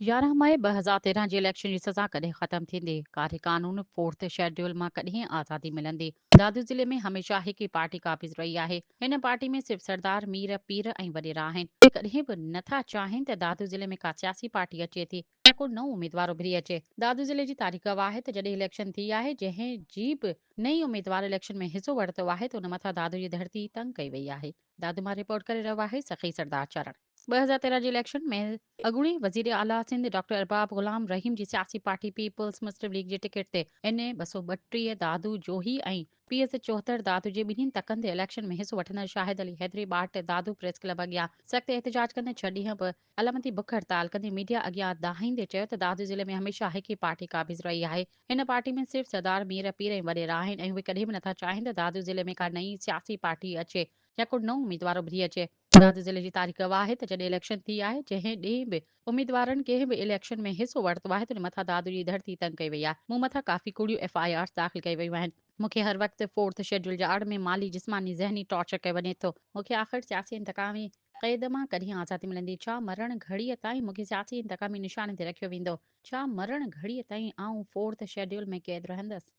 11 مئي 2013 جي اليڪشن جي سزا ڪڏهن ختم ٿيندي؟ ڪاري قانون فورٿ شيڊيول مان ڪڏهن آزادي ملندي؟ دادو ضلعي ۾ هميشه هڪ ئي پارٽي قابض رهي آهي. هن پارٽي ۾ صرف سردار، مير، پير ۽ وڏيرا آهن. اهي ڪڏهن به نه ٿا چاهين ته دادو ضلعي ۾ ڪا سياسي پارٽي اچي ٿي يا ڪو نئون اميدوار اڀري اچي. دادو ضلعي جي تاريخ گواهه آهي ته جڏهن اليڪشن ٿي آهي، جنهن جي به نئين اميدوار اليڪشن ۾ حصو ورتو آهي ته ان مٿان دادو جي ڌرتي تنگ ڪئي وئي آهي. دادو مان رپورٽ ڪري رهيو آهي سخي سردار چارڻ. 2013 جي اليڪشن ۾ اڳوڻي وزير اعليٰ سنڌ ڊاڪٽر ارباب غلام رحيم جي سياسي پارٽي پيپلز مسلم ليگ جي ٽڪيٽ تي اين اي 232 دادو جوهي ۽ پي ايس 74 دادو جي ٻنهين تڪن تي اليڪشن ۾ حصو وٺندڙ شاهد علي حيدري ٻاٽ دادو پريس ڪلب اڳيان سخت احتجاج ڪندي ڇهه ڏينهن به علامتي بک هڙتال ڪندي ميڊيا اڳيان دانهيندي چيو ته دادو ضلعي ۾ هميشه هڪ ئي پارٽي قابض رهي آهي هن پارٽي ۾ صرف سردار مير پير ۽ وڏيرا آهن ۽ اهي ڪڏهن به نٿا چاهين ته دادو ضلعي ۾ ڪا نئين سياسي پارٽي اچي يا ڪو نئون اميدوار اڀري اچي. دادو ضلعي جي تاريخ گواهه آهي ته جڏهن اليڪشن ٿي آهي جنهن ڏينهن به اميدوارن ڪنهن به اليڪشن ۾ حصو ورتو آهي ته ان مٿان دادو جي ڌرتي تنگ ڪئي وئي آهي مون مٿان ڪافي ڪوڙيون ايف I آرز داخل ڪيون ويون آهن مون کي هر وقت فورٿ شيڊيول جي آڙ ۾ مالي جسماني ذهني ٽارچر ڪيو وڃي ٿو مون کي آخر سياسي انتقامي قيد مان ڪڏهن آزادي ملندي ڇا مرڻ گهڙيء تائين مون کي سياسي انتقامي نشاني تي رکيو ويندو ڇا مرڻ گهڙيء تائين آئون فورٿ شيڊيول ۾ قيد رهندس.